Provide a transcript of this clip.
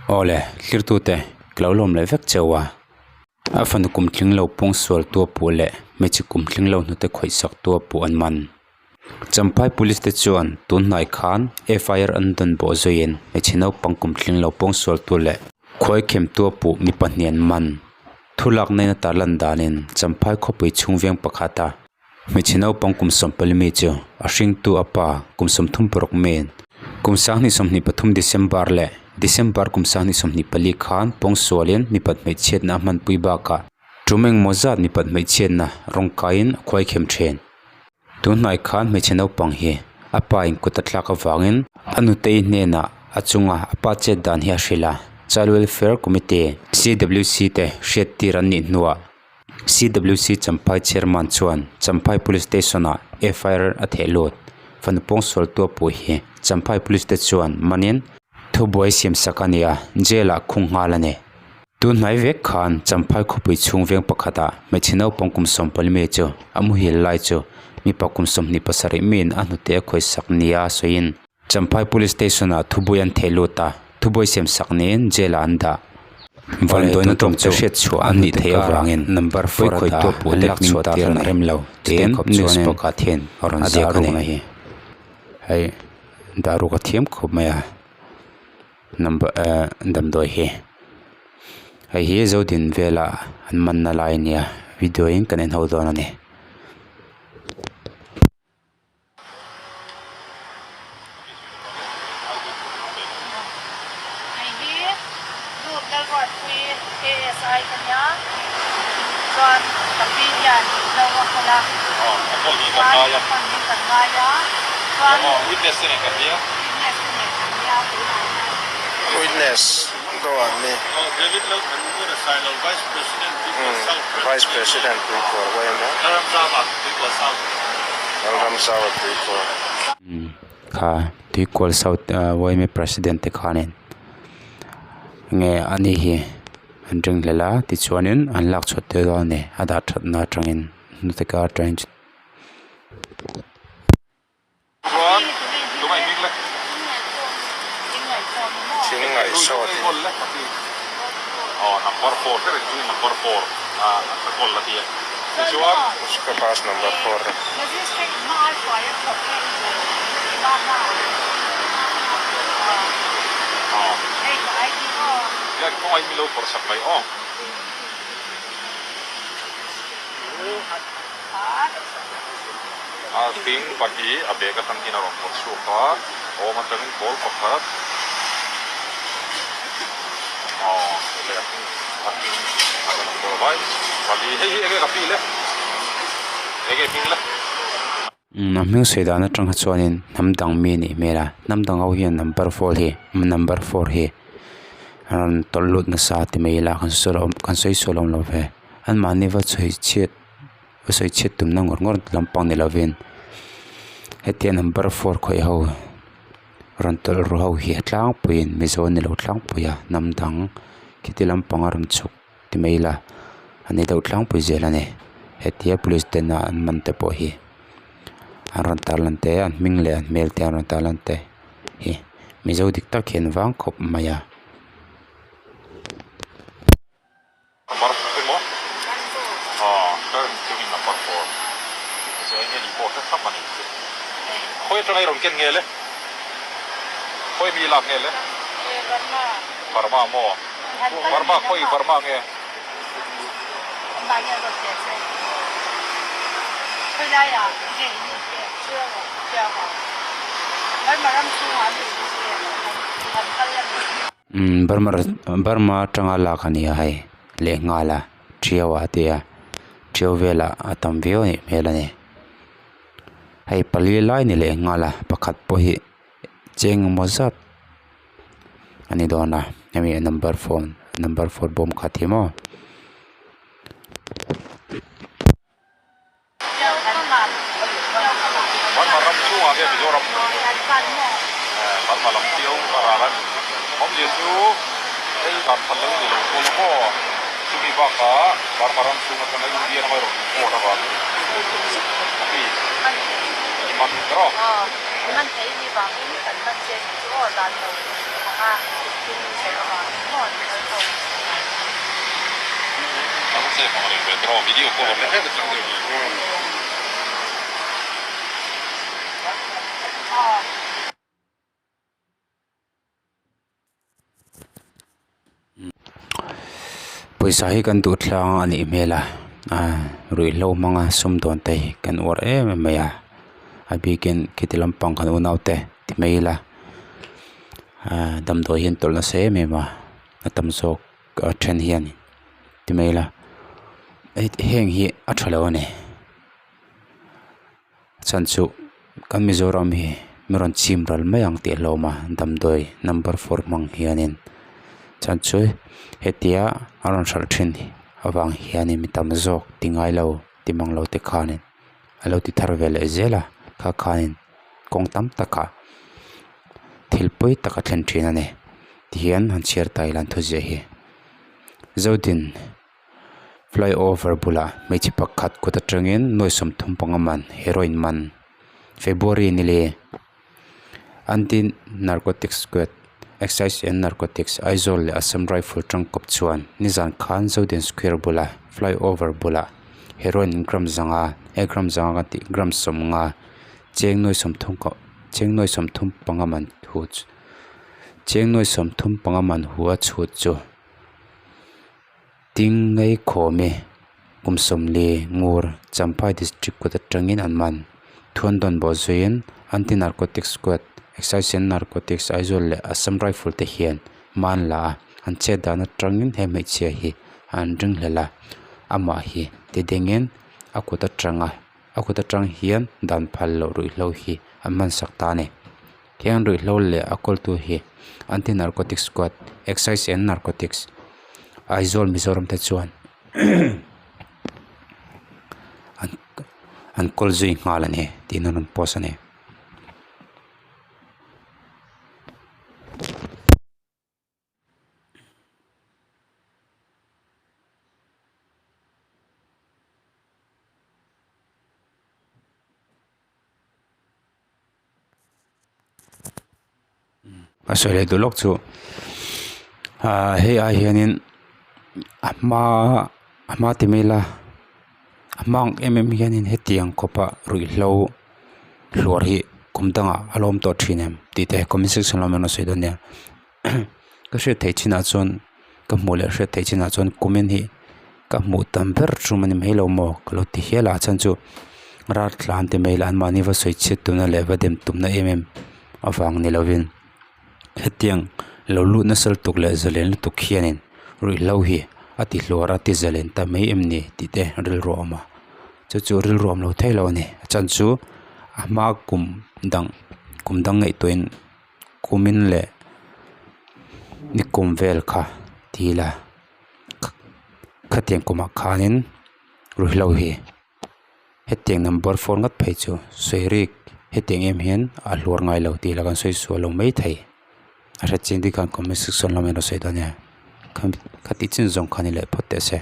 Awle, hlirtute, ka lo lawm leh vek cheu a. A fanu kum tling lo pawng sual tua puh leh hmeichhe kum tling lo hnute khawih sak tua puh an man. Champhai Police te chuan tun hnai khan FIR an dawn bawh zuiin hmeichhe naupang kum tling lo pawng sual tu leh khuai khem tua puh mi pahnih an man. Thu lakna in a tarlan danin Champhai khawpui chhung veng pakhata Hmeichhe naupang kum 14 mi chu a hringtu a pa kum 36 min kum 2023 December leh December kum 2024 khan pawngsualin mipat hmeichhiatna a hmanpui bakah tum engmaw zat mipat hmeichhiatna rawng kaiin a khuaikhem thin. Tunhnai khan hmeichhe naupang hi a pa in kut a thlak avangin a nutei hnenah a chunga a pa chet dan hi a hrilh a, Child Welfare Committee, CWC, te hriattir an nih hnuah CWC Champhai Chairman chuan Champhai Police Station-ah FIR a theh lut. Fanu pawngsual tua pawh hi Champhai Police te chuan manin thubuai siam sak a ni a, jail-ah khung nghal a ni. Tun hnai vek khan Champhai khawpui chhung veng pakhatah hmeichhe naupang kum 14 mi chu a muhil lai chu mipa kum 27 miin a hnute a khawisak nia sawiin Champhai Police Station-ah thubuai an theh lut a, thubuai siam sak niin jail-ah an dah. Vanduaina tawng chu hriat chhuah an nih theih avangin number four a dah an lak chhuah tir an rem lo tiin news pakhat hian a rawn ziak a ni. Hei dah ruk a thiam khawp mai a number eh damdawi hi. Hei hi Zodin vela an manna lai a nia video in kan en ho dawn a ni. Hei hi Ruth Lalruatpui KSI ka nia chuan ka pi hian lo a kawl a chuan ka phone hi kan ngai a chuan witness te nen kan nia witness te nen kan nia tunah hian. Witness dawn ni. Vice President Tuikawr yma Lalramzauva Tuikawr. Kha Tuikual South yma President te khanin nge ani hi an ring hlel a tichuanin an lak chhuat tel dawn a ni a dah thatna atangin hnute kar atangin. Thing ngaih sawt in. Uska pass number four. A hring pahnih a bag atang hian a rawn phawrh chhuak a, a awm atangin ball pakhat aw leh a hring a hring a rawn phawrh vai pali hei hi enge ka pi le enge hming le. A hming sawi dan atang kha chuanin hnam dang mi a nih hmel a hnam dang ho hian number four hi number four hi a rawn tawlh lut nasa ti mai ila kan sawi kan sawi sual awm lo ve anmahni va chhui chhiat. a sawi chhiat tumna ngawr ngawr lampang ni lovin hetia number four khawih ho rawn tawlh ru ho hi a tlangpuiin mizo an ni lo tlangpui a hnam dang khiti lampang a rawn chhuk ti mai ila an ni deuh tlangpui zel a ni hetia police ten a an man te pawh hi an rawn tarlan te an hming leh an hmel te an rawn tarlan te hi mizo dik tak hi an vang khawp mai a. Number emaw aw turn chungin number four chu eng nge ni pawh hre thlap a ni khawi atanga i rawn ken nge le khawi mi i lak nge le Burma maw Burma khawi Burma nge Burma Burma atanga lak a ni a hei leh nghal a tiau ah te a tiau velah a tam viau a nih hmel a ni hei pali lai ni leh nghal a pakhat pawh hi cheng emaw zat a ni dawn a hemi number phone number four bawm khat hi maw. Burma ram chhungah hian Mizoram Burma lam chiau a ral a ni. Awmzia chu hei dan phan lo ni lo pawl a maw? Chumi bakah Burma ram chhung atanga India rama rawn import avangin a mi i man rawh. anga sawi avangin maw an kal ho aw. Pawisa hi kan duh tlang a nih hmel a ah ruihhlo hmanga sumdawn te hi kan uar em em mai a a bikin khiti lampang kan unaute ti mai ila ah damdawi hi an tawlh nasa em em a a tam zawk a then hian ti mai ila heng hi a tha lo a ni. Chhan chu kan Mizoram hi mi rawn chim ral mai ang tih a hlawm a damdawi number four hmang hianin chhan chu hetia a rawn hralh thin avang hianin mi tam zawk ti ngai lo ti mang lo te khanin a lo ti thar ve leh zel a kha khanin kawng tam takah thil pawi tak a thlen thin a ni tihian han chhiar ta ila an thuziah hi Zodin. Flyover bulah hmeichhe pakhat kut atangin nuai 35 man heroin man February ni le Anti Narcotics Squad Excise and Narcotics Aizawl leh Assam Rifle tangkawp chuan nizan khan Zodian Square bula flyover bulah heroin gram zanga eh gram zanga kan tih gram 50 cheng nuai 30 cheng nuai 35 man hu cheng nuai 35 man hu a chhut chu. Ting ngei khawm e kum 40 ngur Champhai district kut atangin an man. Thuandawn bawh zuiin Anti Narcotic Squad, Excise and Narcotics Aizawl leh Assam Rifle te hian man la a, an chet dan atangin he hmeichhia hi an ringhlel a, amah hi ti dengin a kut atanga a kut atang hian dan phal loh ruihhlo hi an man sak ta a ni. Heng ruihhlo leh a kawltu hi Anti Narcotics Squad, Excise and Narcotics, Aizawl Mizoram te chuan an kawl zui nghal a ni tiin an rawn post a ni. A sawi leh duh lawk chu ah hei ai hianin a hma a hma ti mai ila a hma ang em em hianin hetiang khawpa ruihhlo hluar hi kum dangah a lawm tawh thin em tih te comment section lamah an rawn sawi dawn nia ka hriat theih chinah chuan ka hmuh leh hriat theih chinah chuan comment hi ka hmuh tam ber tum a ni mai lo maw ka lo ti hial a a chhan chu ral tlan ti mai lah anmahni va sawi chhiat tumna leh va dem tumna em em avang ni lovin hetiang lo lut nasa lutuk leh zalen lutuk hianin ruihhlo hi a ti hluar a ti zalen ta mai em ni tih te rilru a awm a chu chu rilru a awm lo thei lo a ni a chhan chu a hma kum dang kum dang ngaihtuahin. Kumin leh nikum vel kha ti ila khatiang kumah khanin ruihhlo hi hetiang number four ngat phei chu sawi rik hetiang em hian a hluar ngai lo tih lah kan sawi sual lo maithei a hre chiang te khan comment section lamah in rawn sawi dawn nia khati chin zawng kha ni leh phawt teh se.